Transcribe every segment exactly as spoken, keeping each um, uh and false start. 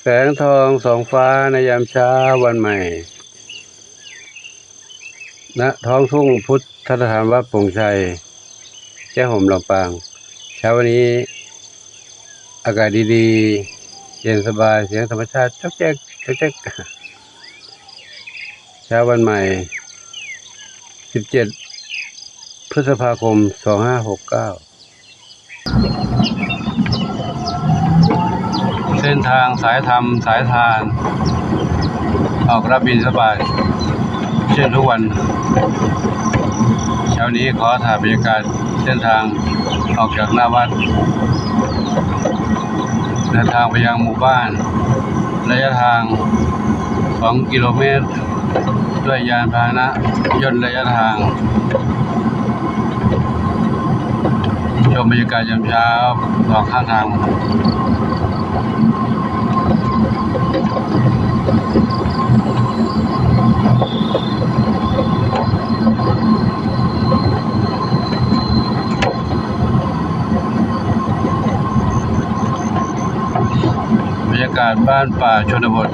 แสงทองส่องฟ้าในยามเช้าวันใหม่ ณ ท้องทุ่งพุทธสถานวัดโป่งชัย แจ้ห่มลำปาง เช้าวันนี้อากาศดีๆ เย็นสบาย เสียงธรรมชาติจ๊อกแจ๊กจ๊อกแจ๊ก เช้าวันใหม่ สิบเจ็ด พฤษภาคม สองห้าหกเก้า เส้นทางสายธรรมสายทาน ออกรับบิณฑบาตเช่นทุกวัน เช้านี้ขอถ่ายบรรยากาศเส้นทางออกจากหน้าวัด เดินทางไปยังหมู่บ้าน ระยะทาง สองกิโลเมตร ด้วยยานพาหนะยนต์ระยะทาง ชมบรรยากาศยามเช้าสองข้างทาง บรรยากาศบ้านป่าชนบท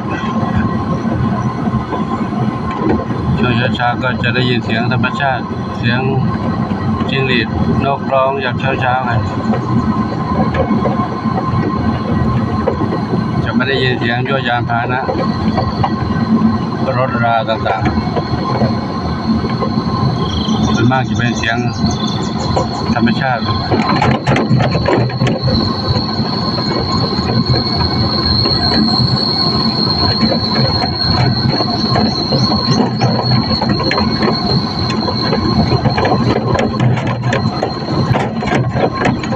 ช่วงเช้าๆก็จะได้ยินเสียงธรรมชาติ เสียงจิ้งหรีดนกร้องยามเช้าๆไง จะไม่ได้ยินเสียงยวดยานพาหนะ รถราต่างๆ ส่วนมากจะเป็นเสียงธรรมชาติ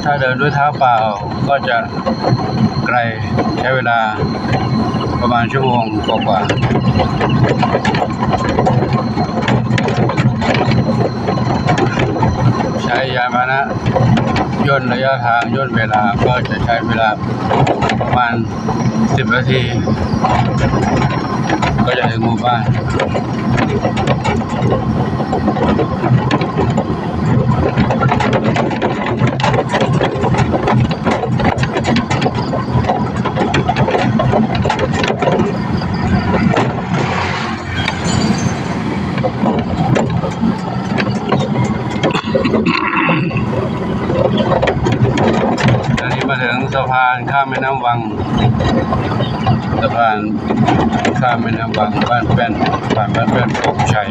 ถ้าเดินด้วยเท้าเปล่าก็จะไกล ใช้เวลาประมาณชั่วโมงกว่าๆ ใช้ยานพาหนะย่นระยะทางย่นเวลาก็จะใช้เวลาประมาณ สิบนาที ก็จะถึงหมู่บ้าน ตอนนี้มาถึงสะพานข้ามแม่น้ำวัง สะพานข้ามแม่น้ำวังบ้านแป้น บ้าน บ้านแป้นโป่งชัย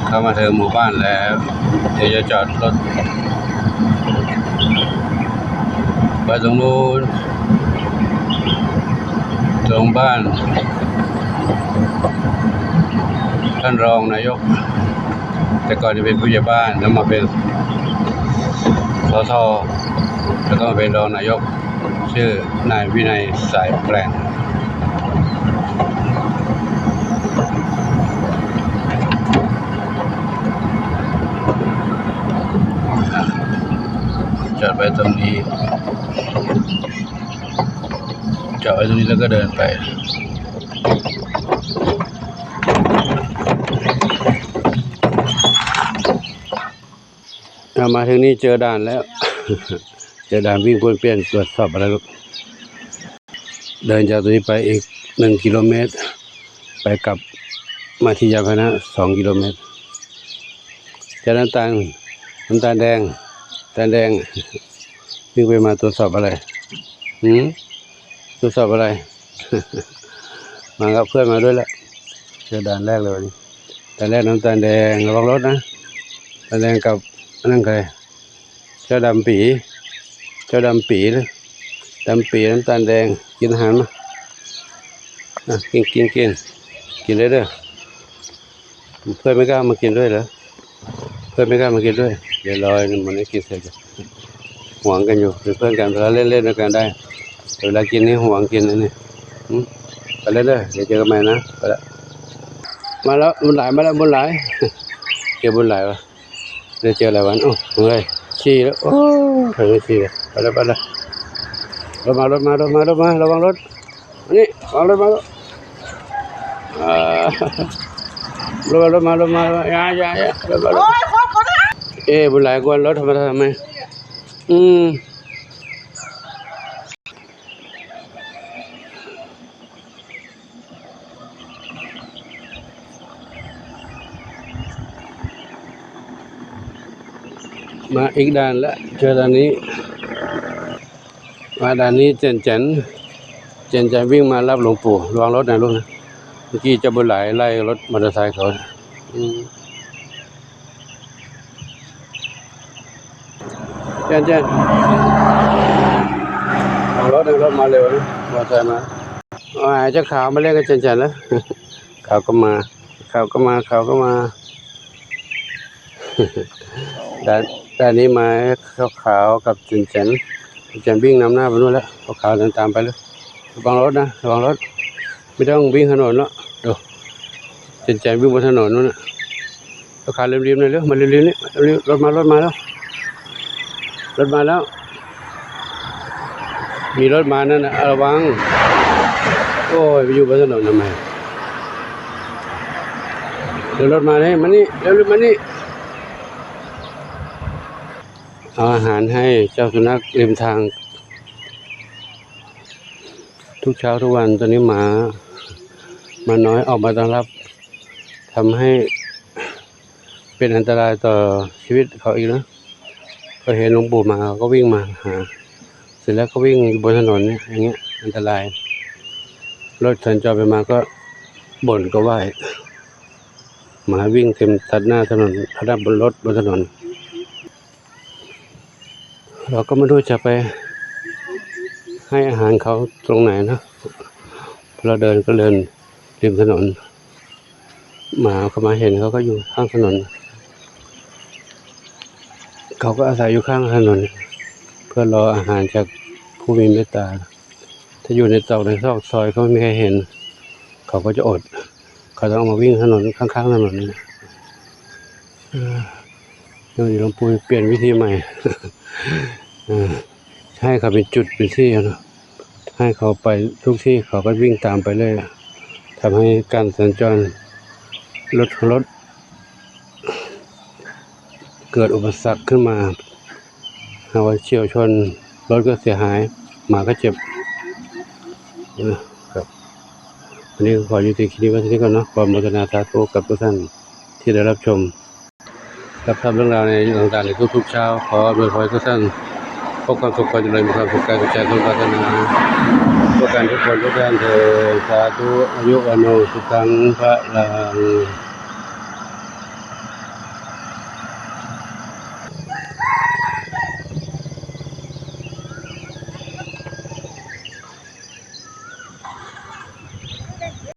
เข้ามาถึงหมู่บ้านแล้ว เดี๋ยวจะจอดรถไปตรงนู้น ตรงบ้าน ท่านรองนายก แต่ก่อนจะเป็นผู้ใหญ่บ้าน แล้วมาเป็น สส แล้วก็มาเป็นรองนายก ชื่อนายวินัยสายแปลง จอดไว้ตรงนี้ จอดไว้ตรงนี้แล้วก็เดินไป อ่ะ มาถึงนี่เจอด่านแล้ว เจอด่านวิ่งป้วนเปี้ยนตรวจสอบอะไรลูก เดินจากตรงนี้ไปอีกหนึ่งกิโลเมตร ไปกลับมาที่ยานพาหนะสองกิโลเมตร เจอน้ำตาล น้ำตาลแดง น้ำตาลแดง วิ่งไปมาตรวจสอบอะไร หืม ตรวจสอบอะไร มากับเพื่อนมาด้วยแหละ เจอด่านแรกเลยวันนี้ ด่านแรกน้ำตาลแดง ระวังรถนะ น้ำตาลแดงกับอันนั้นใคร เจ้าดำปี๋ เจ้าดำปี๋หรือ ดำปี๋น้ำตาลแดง กินอาหารมา อ่ะ กิน กิน กิน กินได้เด้อ เพื่อนไม่กล้ามากินด้วยเหรอ เพื่อนไม่กล้ามากินด้วย เดี๋ยวรอให้มันได้กินเสร็จก่อน หวงกันอยู่ เป็นเพื่อนกัน เวลาเล่นเล่นด้วยกันได้ แต่เวลากินนี่หวงกินนะนี่ อืม ไปแล้วเด้อ เดี๋ยวเจอกันใหม่นะ ไปละ มาแล้ว บุญหลาย มาแล้ว บุญหลาย เจอบุญหลายวะ เดี๋ยวเจออะไรวะ โอ้ เฮ้ย ขี้แล้ว โอ้ เฮ้ย ขี้แล้ว ไปแล้ว ไปแล้ว รถมา รถมา รถมา รถมา ระวังรถ นี่ ระวังรถมา อ่า รถมา รถมา รถมา อย่า อย่า อย่า รถมา รถมา โอ้ย ขอบคุณนะ เอ๊ะ บุญหลายกวนรถธรรมดาทำไม อืม มาอีกด่านละ เจอด่านนี้ มาด่านนี้ เจ๋นเจ๋น เจ๋นเจ๋นวิ่งมารับหลวงปู่ ระวังรถนะลูกนะ เมื่อกี้เจ้าบุญหลายไล่รถมอเตอร์ไซค์เขา อืม เจ๋นเจ๋น ระวังรถนะ รถมาเร็วนะ มอเตอร์ไซค์มา อ่า เจ้าขาวมาเล่นกับเจ๋นเจ๋นแล้ว ขาวก็มา ขาวก็มา ขาวก็มา ด่าน ด่านนี้มาขาวๆกับเจ๋นเจ๋น เจ๋นเจ๋นวิ่งนำหน้าไปนู่นแล้ว ขาวๆเดินตามไปเลย ระวังรถนะ ระวังรถ ไม่ต้องวิ่งถนนแล้ว ดู เจ๋นเจ๋นวิ่งบนถนนนู่นน่ะ ขาวๆริมๆหน่อยเร็ว มาริมๆนี่ ริมๆ รถมา รถมาแล้ว รถมาแล้ว มีรถมานั่นน่ะ ระวัง โอ้ย ไปอยู่บนถนนทำไม เดี๋ยวรถมาเนี่ย มานี่ เร็วๆ มานี่ เอาอาหารให้เจ้าสุนัขริมทาง ทุกเช้าทุกวัน ตอนนี้หมา หมาน้อยออกมาต้อนรับ ทำให้เป็นอันตรายต่อชีวิตเขาอีกนะ พอเห็นหลวงปู่มา เขาก็วิ่งมาหา เสร็จแล้วก็วิ่งอยู่บนถนนเนี่ย อย่างเงี้ย อันตราย รถสัญจรไปมาก็บ่นก็ไหว้ หมาวิ่งเต็มตัดหน้าถนน ตัดหน้าบนรถบนถนน เราก็ไม่รู้จะไปให้อาหารเขาตรงไหนนะ เราเดินก็เดินริมถนน หมาเขามาเห็นเขาก็อยู่ข้างถนน เขาก็อาศัยอยู่ข้างถนน เพื่อรออาหารจากผู้มีเมตตา ถ้าอยู่ในตอกในซอกซอยเขาไม่มีใครเห็น เขาก็จะอด เขาต้องออกมาวิ่งถนนข้างๆถนนนี่นะ เออ เดี๋ยวหลวงปู่เปลี่ยนวิธีใหม่ เออ ให้เขาเป็นจุดเป็นที่นะ ให้เขาไปทุกที่เขาก็วิ่งตามไปเลย ทำให้การสัญจรรถ รถ เกิดอุปสรรคขึ้นมา หากว่าเฉี่ยวชน รถก็เสียหาย หมาก็เจ็บ นะครับ วันนี้ก็ขอยุติคลิปไว้เท่านี้ก่อนเนาะ ขออนุโมทนาสาธุกับทุกท่านที่ได้รับชม รับทราบเรื่องราวในต่างๆในทุกๆเช้า ขออวยพรให้ทุกท่านพบความสุขความเจริญ มีความสุขกายสุขใจสมปรารถนา พบกันทุกคนทุกท่านเถิด สาธุ อายุวัณโณ สุขัง พลัง